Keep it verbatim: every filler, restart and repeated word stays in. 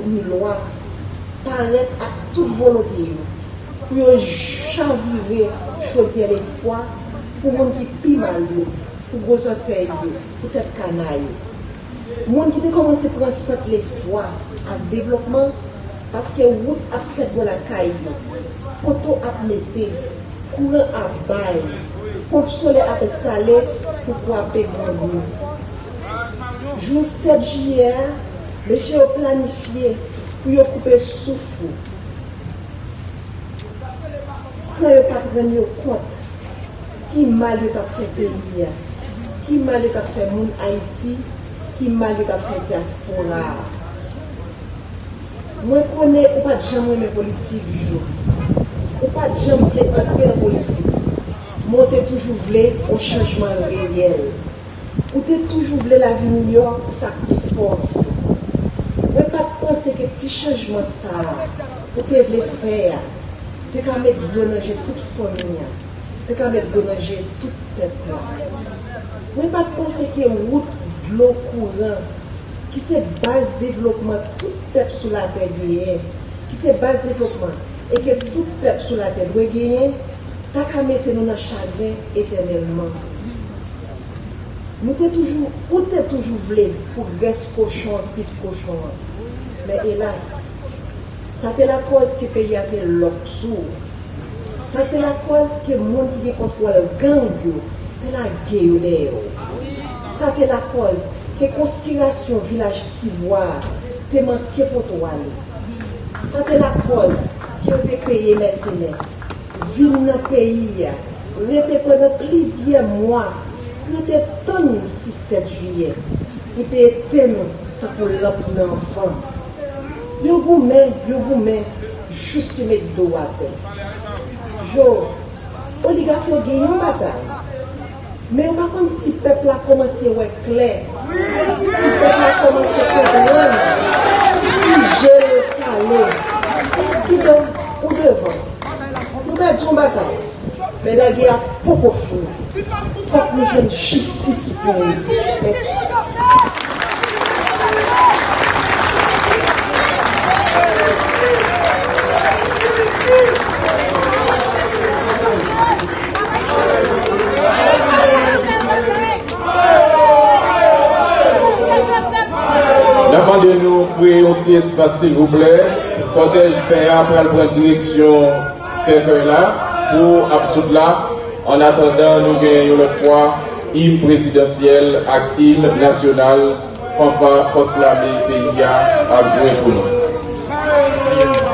ni lwa parèt ak tout volonte yo pou yo chavire chodyè lespwa pou moun ki pi mal yo, pou gwo zòtèy yo, pou tèt kana yo. Moun ki te kòmanse pran sant lespwa ak devlopman, paske wout ap fèt bò lakay yo, poto ap mete, kouran ap bay, ponp solè ap enstale pou kwape granmoun. Jou sèt jiyè a, mesye yo planifye pou yo koupe souf ou, san yo pa t rann yo kont ki mal yo t ap fè peyi a, ki mal yo t ap fè moun Ayiti, ki mal yo t ap fè dyaspora a. Mwen konnen ou pa t janm renmen politik, Jo. Ou pa t janm vle antre nan politik. Men w te toujou vle yon chanjman reyèl. Ou te toujou vle lavi miyò pou sa k pi pòv yo. Mwen pa t panse ke ti chanjman sa a ou te vle fè a te ka met dlo nan je tout fanmi an, te ka met dlo nan je tout pèp la. Mwen pa t panse ke wout, dlo, kouran, ki se baz devlopman tout pèp sou latè genyen, ki se baz devlopman e ke tout pèp sou latè dwe genyen, ta ka mete nou nan chagren etènèlman. Nou te toujou, ou te toujou vle pou grès kochon an pit kochon an. Men elas, sa te lakòz ke peyi a te lòk sou ou. Sa te lakòz ke moun ki gen kontwòl gang yo te lage yo dèyè w. Sa te lakòz ke konspirasyon Vilaj Tibwa a te manke pote w ale. Sa te lakòz ke yo te peye mèsenè vin nan peyi a, rete pandan plizyè mwa pou yo te tann sis sèt jiyè pou te etenn ou tankou lanp nan van. Yo goumen, yo goumen, jis yo met do atè. Jo, oligak yo gen yon batay, men yo pa konn si pèp la kòmanse wè klè, si pèp la kòmanse konprann, si je l kale. Kidonk, ou devan. Nou pèdi yon batay, men lagè a poko fini. Fòk nou jwenn jistis pou nou. Mèsi. N ap mande nou kreye yon ti espas, silvouplè. Kòtèj pè a pral pran direksyon sèkèy la pou absoud la. Annatandan, nou gen yon lòt fwa im prezidansyèl ak im nasyonal, fanfa fòs lame peyi a ap jwe pou nou.